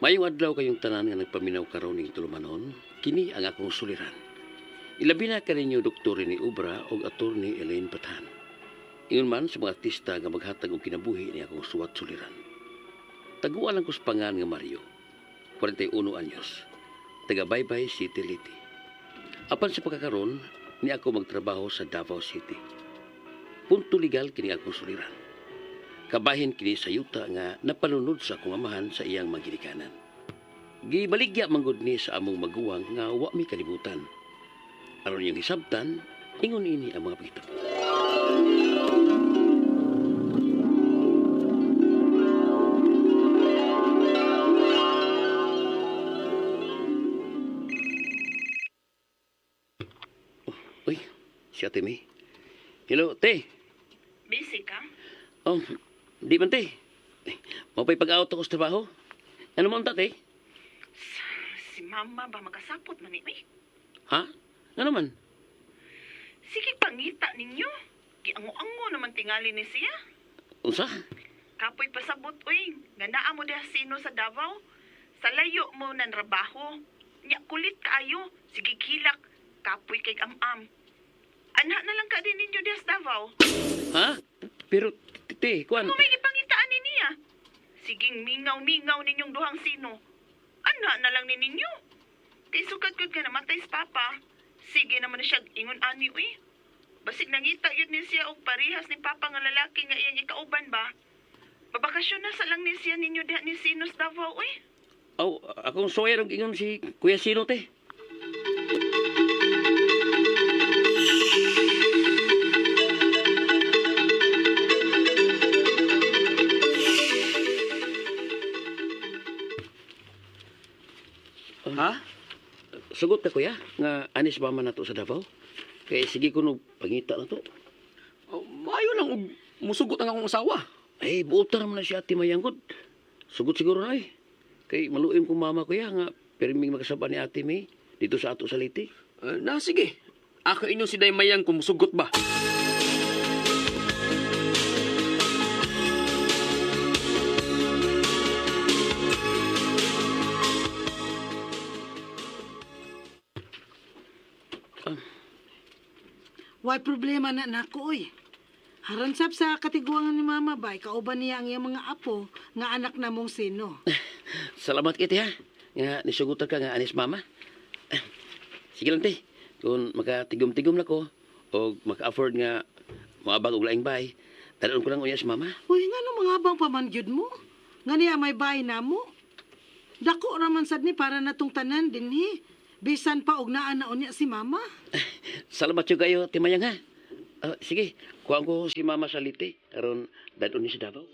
Mayong adlaw kayong tanan nga nagpaminaw karon ning tulumanon, kini ang akong suliran. Ilabi na kaninyo Dr. ni Obra og Attorney Elaine Patan. Ingon man sa mga artista nga maghatag og kinabuhi ni akong suwat suliran. Taguan lang ko sa pangan nga Mario, 41 anyos, taga Baybay City, Leyte. Apan sa pagkakaron, ni ako magtrabaho sa Davao City. Punto legal kini akong suliran. Kabahin kini sa yuta nga napalunod sa akong amahan sa iyang maginikanan. Gibaligya manggod ni sa among maguwang nga wa mi kalibutan. Aron iyong hisabtan, ingon ini ang mga pagitabo. Oh, uy, si Ate May. Hello, te. Busy ka? Oh, di man, te. Eh, mapay pag-out ako sa trabaho. Ano man ta, te? Si mama ba makasapot man ni? Uy, Ha? Ano man? sige pangita ninyo. Giango-ango naman tingali ni siya. Unsa? Kapoy pasabot uy. Nga naa mo diha sino sa Davao. Sa layo mo nan trabaho. Nya kulit kaayo. Sige kilak. Kapoy kay am-am. Anha na lang ka din ninyo diha sa Davao. Ha? Pero, te, kuan. Kung may gipangitaan ni niya. Siging mingaw-mingaw ninyong duhang sino. Anha na lang ni ninyo. Kay sukat gud ka namatay sa papa. Sige naman na siya ingon ani uy. Basig nangita yun ni siya og parihas ni papa nga lalaki nga iyang ikauban ba. Babakasyon na sa lang ni siya ninyo diha ni Sino sa Davao uy. Aw, akong soyer ang ingon si Kuya Sino, te. Ha? Sugot ka, kuya, nga anis ba man nato sa Davao? Kay sige ko no, pangita na to. Oh, maayo lang og musugot ang akong asawa. Ay, buotan naman na si Ate Mayanggod. Sugot siguro na eh. Kay maluim kong mama, kuya, nga pirming makasaba ni Ate May dito sa ato sa Leyte. Na sige. Ako inyo si Daymayang kung musugot ba. Way problema na nako oy. Haransap sa katiguangan ni Mama bay, kauban niya ang iyang mga apo nga anak namong sino. Salamat kay te, ha. Nga nisugutan ka nga anis mama. Ah, sige lang te. Kung makatigom-tigom na ko o maka-afford nga moabang og laing bay, talon ko lang unya si mama. Uy, nga no mga abang paman gyud mo? Nga niya may bay na mo? Dako raman sad ni para natong tanan dinhi. Bisan pa og naa na unya si Mama. Salamat jud kayo, Ate Mayang, ha. Ah, sige, kuhaan ko si mama sa Leyte aron dadon ni sa Davao.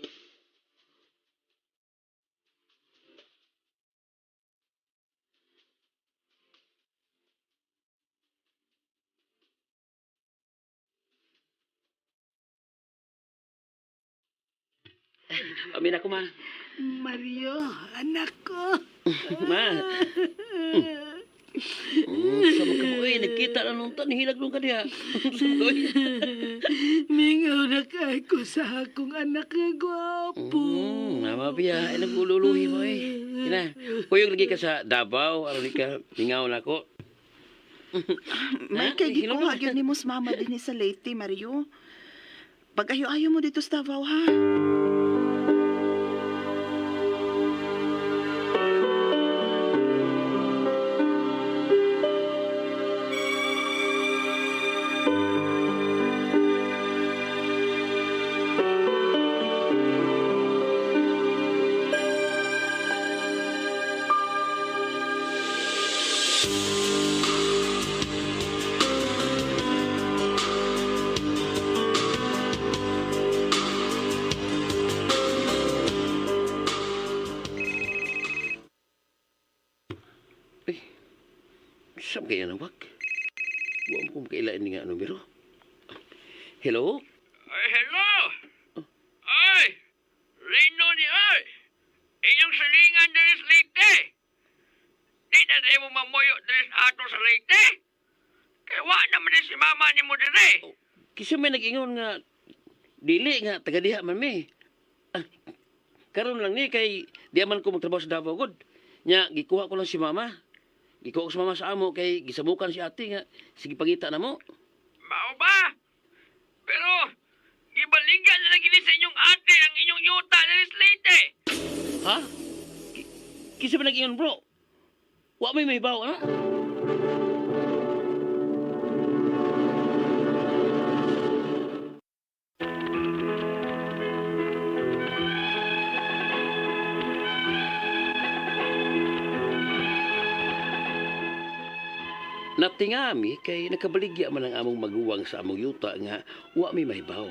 Amin ako, ma. Mario, anak ko. Ma. Sama ka mo, eh. Nagkita na nung tan. Hilag nung ka diha. Sama ka, eh. Mingaw na kay ko sa akong anak nga gwapo. Mama Pia, ay nagululuhi mo eh. Ina, kuyog lagi ka sa Davao, aron di ka mingaw na ko. May kay Hilom gikuha na. gyud nimo sa mama dinhi sa Leyte, Mario. Pag-ayo-ayo mo dito sa Davao ha. Eh, saan kaya nawag? Wa mo kong kailain nga numero. Hello? Ay, hello! Ay! Rino ni ay! Inyong silingan diri sa Leyte! Di na tayo mo mamuyo diri sa ato sa Leyte! Kaya wa naman ni si mama ni mo diri! Kisa may nag-ingon nga, dili nga, taga diha man mi. Ah, karon lang ni, kay di man ko magtrabaho sa Davao, god. Nya, gikuha ko lang si mama. Gikuha ko si mama sa amo kay gisabukan si ate nga. Sige pangita na mo. Mao ba? Pero, gibaligan na lang gini sa inyong ate ang inyong yuta diri sa Leyte. Ha? Kinsa ba nag-ingon, bro? Wa may mahibaw, ano? Natingami kay nakabaligya man ang among maguwang sa among yuta nga wa may mahibaw.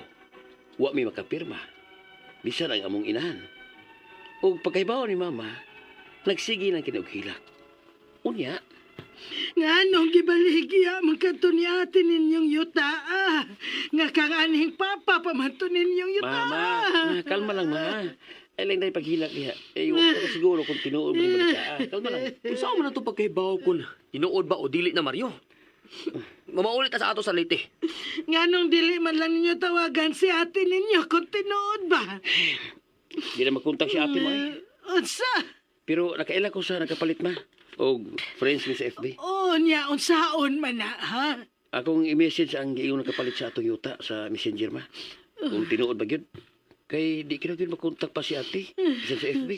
Wa may makapirma. Bisan ang among inahan. Og pagkahibaw ni mama, nagsige ng kinughilak. Unya, Nganong gibaligya man kadto ni ate ninyong yuta ah. Nga kang anhing papa pa man to ninyong yuta. mama, ma, kalma lang ma. Ay lang dahil paghilak niya. Eh, wa ko siguro kung tinuod mo ni balita. Ah, kalma lang. Unsa man na to pagkahibaw kun tinuod ba o dili na Mario? Mamaulit ta sa ato sa Leyte. Nganong dili man lang ninyo tawagan si ate ninyo kung tinuod ba? Di na makontak si ate mo eh. Unsa? Pero nakaila ko sa nakapalit ma. Og friends mi sa FB. Oh, niya unsaon man na ha? Akong i-message ang giingon nakapalit sa atong yuta sa messenger ma. Kung tinuod ba gyud. Kay di kina gyud makontak pa si ate. Bisan sa FB.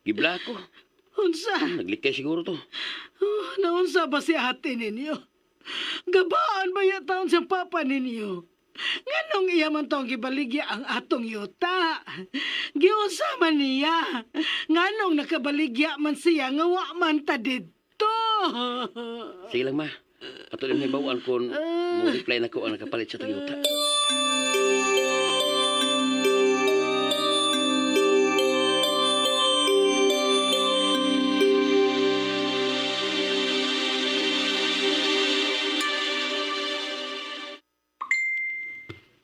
Gibla ko. Unsa? Naglikay siguro to. Oh, naunsa ba si ate ninyo? Gabaan ba yata sa papa ninyo? Nganong iya man tong gibaligya ang atong yuta? Giunsa man niya? Nganong nakabaligya man siya nga wa man ta didto? Sige lang ma. Ato lang may bawaan kung mo reply na ko ang nakapalit sa atong yuta.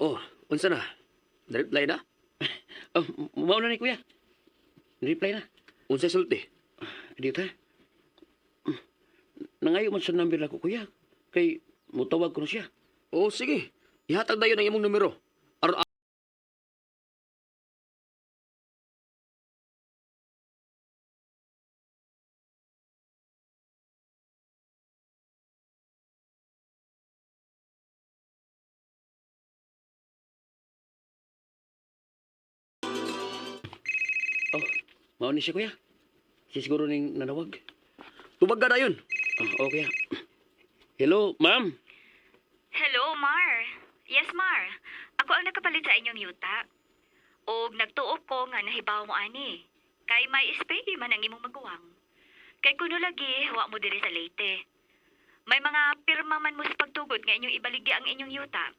Oh, unsa na? Na-reply na? Oh, mao na ni kuya. Reply na. Unsa sulti? Dito ha. Nangayo man sa number ako kuya. Kay mutawag ko na siya. Oh, sige. Ihatag dayon ang imong numero. Aron Oh, mao ni siya kuya. Siya siguro ning nanawag. tubag ka dayon. Oh, okay. Hello, ma'am. Hello, Mar. Yes, Mar. Ako ang nakapalit sa inyong yuta. Og nagtuo ko nga nahibaw mo ani. Kay may SPA man ang imong maguwang. Kay kuno lagi, wa mo diri sa Leyte. May mga pirma man mo sa pagtugod nga inyong ibaligya ang inyong yuta.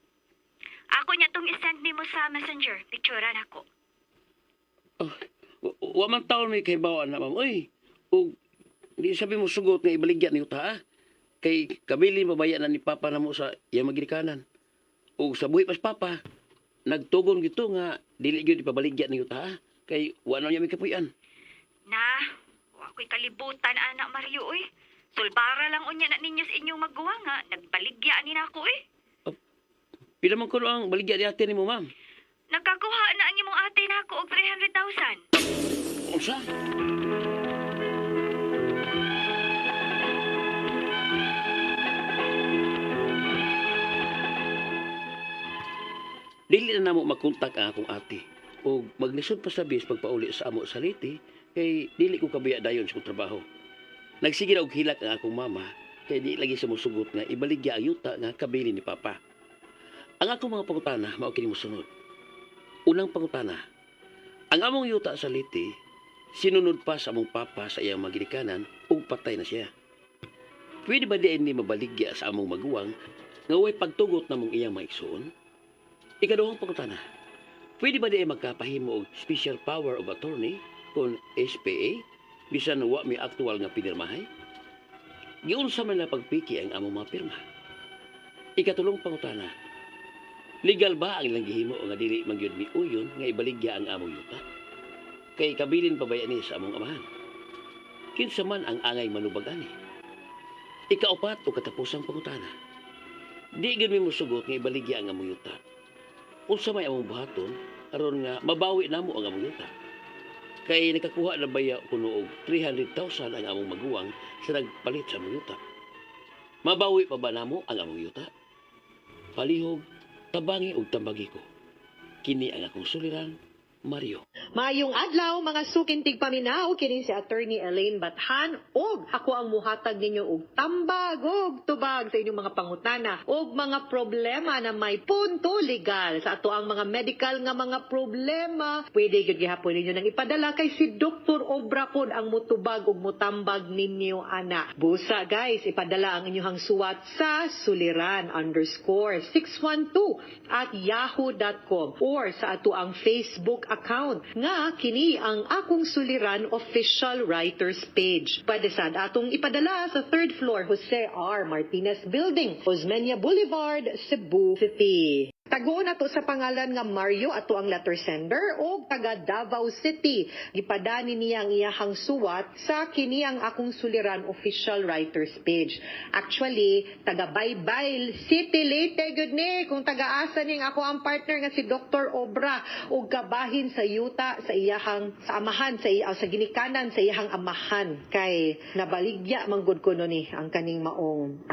Ako niya tong isend nimo sa messenger. Picturean ako. Oh, wa man taon may kahibawaan na, ma'am. Uy, ug di sabi mo sugot nga ibaligya ni yuta, ah. Kay kabili mabaya na ni Papa na mo sa iyang magilikanan. Ug sa buhi pas Papa, nagtugon gito nga dili gyud ipabaligya ni yuta, ah. Kay wa na niya may kapuy-an. Na, wa ko'y kalibutan, anak Mario, uy. Sulbara lang unya na ninyo sa inyong maguwang nga. Nagbaligya ani na ako, eh. Pila man kuno ang baligya ni ate nimo, ma'am? Nakakuha na ang imong ate na ako og 300,000. Unsa? Dili na namo makontak ang akong ate. O maglisod pa sa bis pagpauli sa amo sa Leyte, kay dili ko kabiya dayon sa kong trabaho. Nagsige na og hilak ang akong mama kay di lagi sa musugot nga ibaligya ang yuta nga kabili ni Papa. Ang akong mga pangutana mao kini mosunod. Unang pangutana, ang among yuta sa Leyte sinunod pa sa among papa sa iyang maginikanan ug patay na siya. Pwede ba di ni mabaligya sa among maguwang nga way pagtugot namong iyang maigsoon? Ikaduhang pangutana, pwede ba di ay magkapahimo og special power of attorney kon SPA bisan wa may aktual nga pinirmahay? Giunsa man na pagpiki ang among mga pirma? Ikatulong pangutana, legal ba ang ilang gihimo nga dili man gyud miuyon nga ibaligya ang among yuta? Kay kabilin pa ba ni sa among amahan? Kinsa man ang angay manubag ani? Ikaupat o katapusang pangutana. Di gyud mi mosugot nga ibaligya ang among yuta. Unsa may among buhaton aron nga mabawi namo ang among yuta? Kay nakakuha na baya kuno og 300,000 ang among maguwang sa nagpalit sa among yuta. Mabawi pa ba namo ang among yuta? Palihog, tabangi og tambagi ko. Kini ang akong suliran, Mario. Maayong adlaw mga suking tigpaminaw, kini si Attorney Elaine Bathan ug ako ang muhatag ninyo og tambag ug tubag sa inyong mga pangutana ug mga problema na may punto legal sa ato ang mga medical nga mga problema. Pwede gyud gihapon ninyo nang ipadala kay si Dr. Obra pod ang mutubag ug mutambag ninyo ana. Busa guys, ipadala ang inyong suwat sa suliran_612@yahoo.com or sa ato ang Facebook account nga kini ang Akong Suliran Official Writers Page. Pwede sad atong ipadala sa third floor, Jose R. Martinez Building, Osmeña Boulevard, Cebu City. Tagoon nato sa pangalan nga Mario ato ang letter sender og taga Davao City. Gipadani niya ang iyahang suwat sa kini ang Akong Suliran Official Writers Page. Actually, taga Baybayl City, Leyte gud ni kung taga-asa ning ako ang partner nga si Dr. Obra og kabahin sa yuta sa iyahang sa amahan sa iya, sa ginikanan sa iyahang amahan kay nabaligya man gud kuno ni ang kaning maong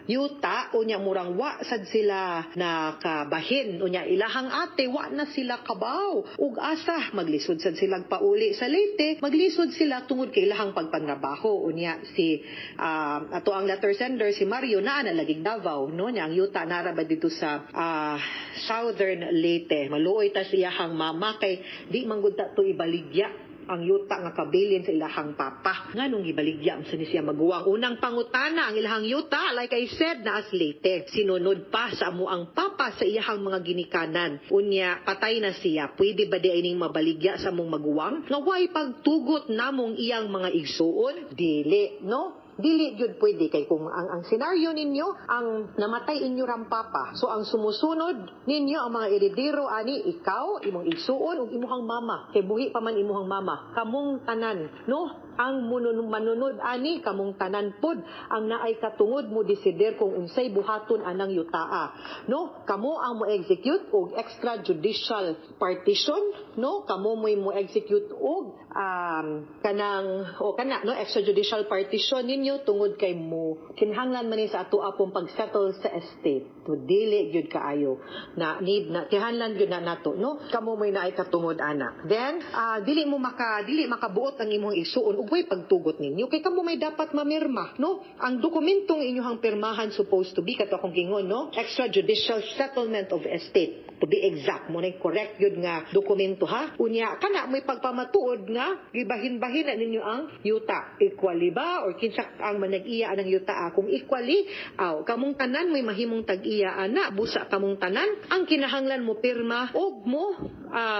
yuta. Unya murang wa sad sila nakabahin, unya ilahang ate wa na sila kabaw ug asa maglisod sad sila pauli sa Leyte, maglisod sila tungod kay ilahang pagpanrabaho. Unya si ato ang letter sender si Mario naa na laging Davao, no? Nya ang yuta nara ba dito sa Southern Leyte. Maluoy ta sa iyahang mama kay di man gud ta to ibaligya ang yuta nga kabilin sa ilahang papa. Nganong gibaligya man sa ni siya maguwang? Unang pangutana, ang ilahang yuta, like I said, naas Leyte. Sinunod pa sa amo ang papa sa iyahang mga ginikanan. Unya, patay na siya. Pwede ba di ining mabaligya sa among maguwang? Nga way pagtugot namong iyang mga igsuon? Dili, no? Dili gyud pwede kay kung ang senaryo ninyo ang namatay inyo ram papa. So ang sumusunod ninyo ang mga eredero ani ikaw, imong igsuon ug imong mama. Kay buhi pa man imong mama. Kamong tanan, no? Ang manunod ani kamong tanan pod ang naay katungod mo desider kung unsay buhaton anang yutaa, no? Kamo ang mo execute og extrajudicial partition, no? Kamo mo'y mo execute og kanang o kana, no, extrajudicial partition ninyo tungod kay mo kinahanglan man ni sa ato apong pagsettle sa estate. To dili gyud kaayo na need na kinahanglan gyud na nato, no? Kamo mo'y naay katungod ana. Then dili makabuot ang imong igsuon ug way pagtugot ninyo kay kamo may dapat mamirma, no? Ang dokumentong inyong pirmahan supposed to be kato akong gingon, no, extrajudicial settlement of estate to be exact mo na correct yun nga dokumento, ha. Unya kana may pagpamatuod nga gibahin-bahin na ninyo ang yuta equally ba or kinsa ang manag-iya ang yuta. Kung equally, aw kamong tanan may mahimong tag-iya ana. Busa kamong tanan ang kinahanglan mo pirma og mo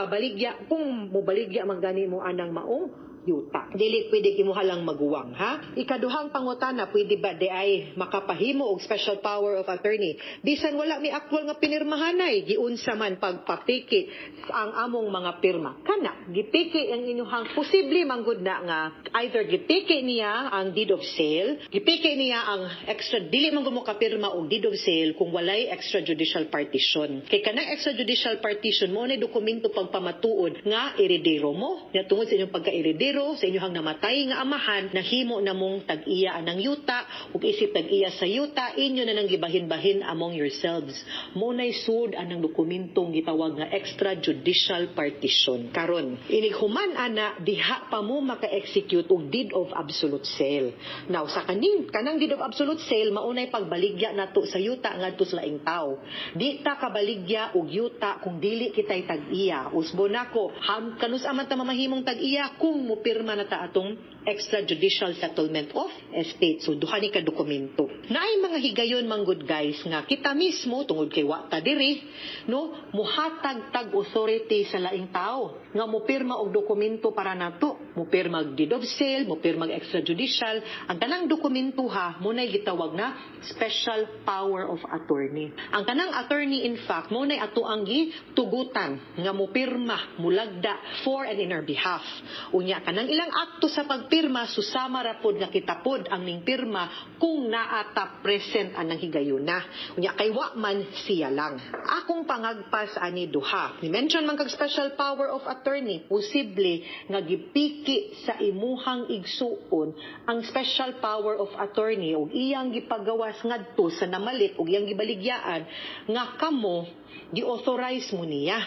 baligya kung mo baligya man gani mo anang maong yuta. Dili pwede kimuha lang maguwang, ha? Ikaduhang pangutana, pwede ba di ay makapahimo og special power of attorney? Bisan wala mi actual nga pinirmahanay, giunsa man pagpapiki ang among mga pirma? Kana, gipiki ang inyuhang posible manggod na nga either gipiki niya ang deed of sale, gipiki niya ang extra, dili man gud mo kapirma og deed of sale kung walay extrajudicial partition. Kay kanang extrajudicial partition mo na dokumento pagpamatuod nga eredero mo. Nya tungod sa inyong pagka-eredero sa inyong namatay nga amahan, nahimo na mong tag-iya anang yuta ug isip tag-iya sa yuta inyo na nang gibahin-bahin among yourselves. Mo nay sud anang dokumentong gitawag nga extrajudicial partition. Karon inig human ana diha pa mo maka-execute og deed of absolute sale. Now sa kaning kanang deed of absolute sale maunay pagbaligya nato sa yuta ngadto sa laing tawo. Di ta kabaligya og yuta kung dili kitay tag-iya. Usbo nako, kanus aman ta mamahimong tag-iya kung mopirma na ta atong extrajudicial settlement of estate. So duha ni ka dokumento. Naay mga higayon manggod guys nga kita mismo tungod kay wa ta diri, no, muhatag tag authority sa laing tao nga mopirma og dokumento para nato, mopirma og deed of sale, mopirma og extrajudicial. Ang tanang dokumento ha, mo nay gitawag na special power of attorney. Ang kanang attorney in fact mo nay ato ang gitugutan nga mopirma, mulagda for and in our behalf. Unya kanang ilang akto sa pagpirma pirma susama ra pod nga kita pod ang ning pirma kung naa ta present anang higayuna. Unya kay wa man siya lang. Akong pangagpas ani duha. Ni mention man kag special power of attorney, posible nga gipiki sa imuhang igsuon ang special power of attorney ug iyang gipagawas ngadto sa namalit ug iyang gibaligyaan nga kamo gi-authorize mo niya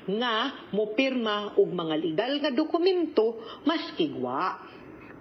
nga mopirma og mga legal nga dokumento maski wa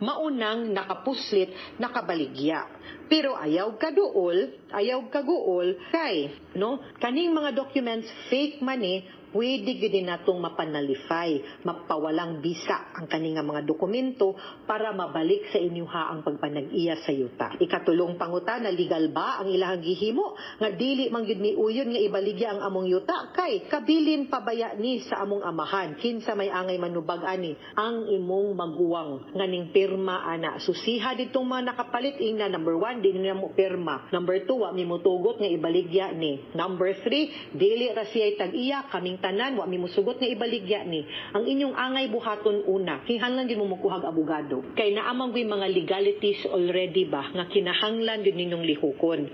maunang nakapuslit, nakabaligya. Pero ayaw kaduol, ayaw kaguol kay no kaning mga documents fake man eh, pwede gyud natong mapanalify, mapawalang bisa ang kaning nga mga dokumento para mabalik sa inyuha ang pagpanag-iya sa yuta. Ikatulong pangutana, legal ba ang ilahang gihimo nga dili man gyud ni uyon nga ibaligya ang among yuta kay kabilin pabaya ni sa among amahan, kinsa may angay manubag ani ang imong maguwang nga ning pirma ana? Susiha ditong mga nakapalit, ingna number 1, di na mo pirma, number 2, wa mi motugot nga ibaligya ni, number 3, dili ra siya'y tag-iya, kaming tanan wa mi mosugot nga ibaligya ni. Ang inyong angay buhaton una, kinahanglan gyud mo mokuhag abogado kay naa man gyud mga legalities already ba nga kinahanglan gyud ninyong lihukon.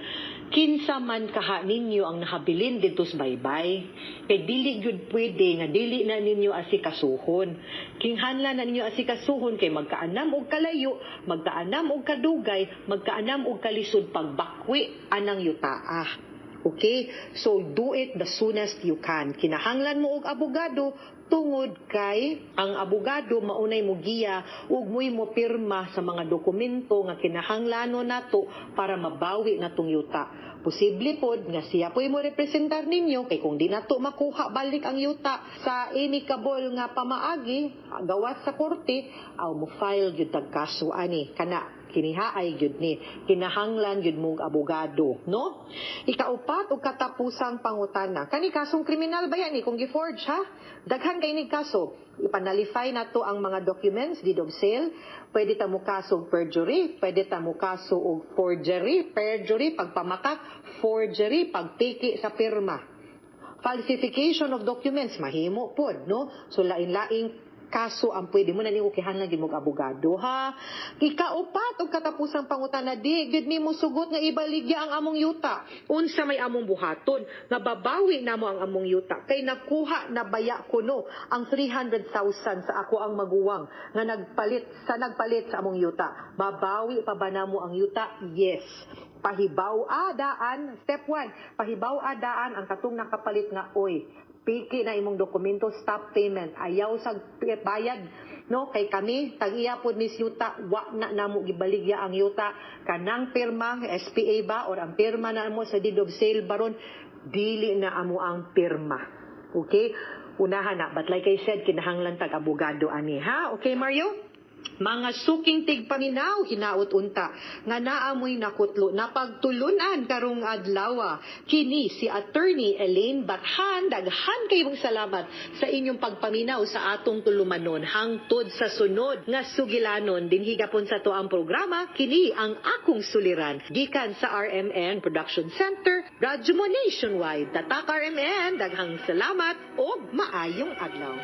Kinsa man kaha ninyo ang nahabilin didto sa baybay, kay dili gyud pwede nga dili na ninyo asikasuhon. Kinahanglan na ninyo asikasuhon kay magkaanam og kalayo, magkaanam og kadugay, magkaanam og kalisod pagbakwi anang yutaa. Okay? So, do it the soonest you can. Kinahanglan mo og abogado tungod kay ang abogado maunay mo giya ug mo'y mo pirma sa mga dokumento nga kinahanglanon nato para mabawi natong yuta. Posible pod nga siya po'y mo representar ninyo kay kung di nato makuha balik ang yuta sa amicable nga pamaagi gawas sa korte, aw mo file gyud tag kaso ani. Kana kinihaay gyud ni kinahanglan gyud mong abogado, no? Ikaupat ug katapusang pangutana, kani kasong kriminal ba yan ni kung gi-forge ha? Daghan kay ni kaso. Ipanalify nato ang mga documents, deed of sale, pwede ta mo kaso og perjury, pwede ta mo kaso og forgery, perjury pagpamakak, forgery pagpiki sa pirma, falsification of documents mahimo pod, no? So lain-laing kaso ang pwede mo na ni ukihan lang gyud mo abogado ha. Ikaupat ug katapusang pangutana, di gyud mi mosugot nga ibaligya ang among yuta. Unsa may among buhaton nga babawi namo ang among yuta kay nakuha na baya kuno ang 300,000 sa ako ang maguwang nga nagpalit sa among yuta? Babawi pa ba namo ang yuta? Yes. Pahibaw daan, step 1, pahibaw daan ang katong nakapalit nga, oy, piki na imong dokumento, stop payment, ayaw sa bayad, no, kay kami tag-iya pod mis yuta, wa na namo gibaligya ang yuta. Kanang pirma SPA ba or ang pirma na mo sa deed of sale baron, dili na amo ang pirma. Okay, unahan na. But like I said, kinahanglan tag abogado ani ha. Okay, Mario? Mga suking tigpaminaw, hinaot unta nga naamoy nakutlo napagtulunan karong adlaw. Kini si Attorney Elaine Bathan. Daghan kayong salamat sa inyong pagpaminaw sa atong tulumanon. Hangtod sa sunod nga sugilanon dinhi gapon sa to ang programa, kini ang akong suliran, gikan sa RMN Production Center, Radyo Mo Nationwide. Tatak RMN, daghang salamat ug maayong adlaw.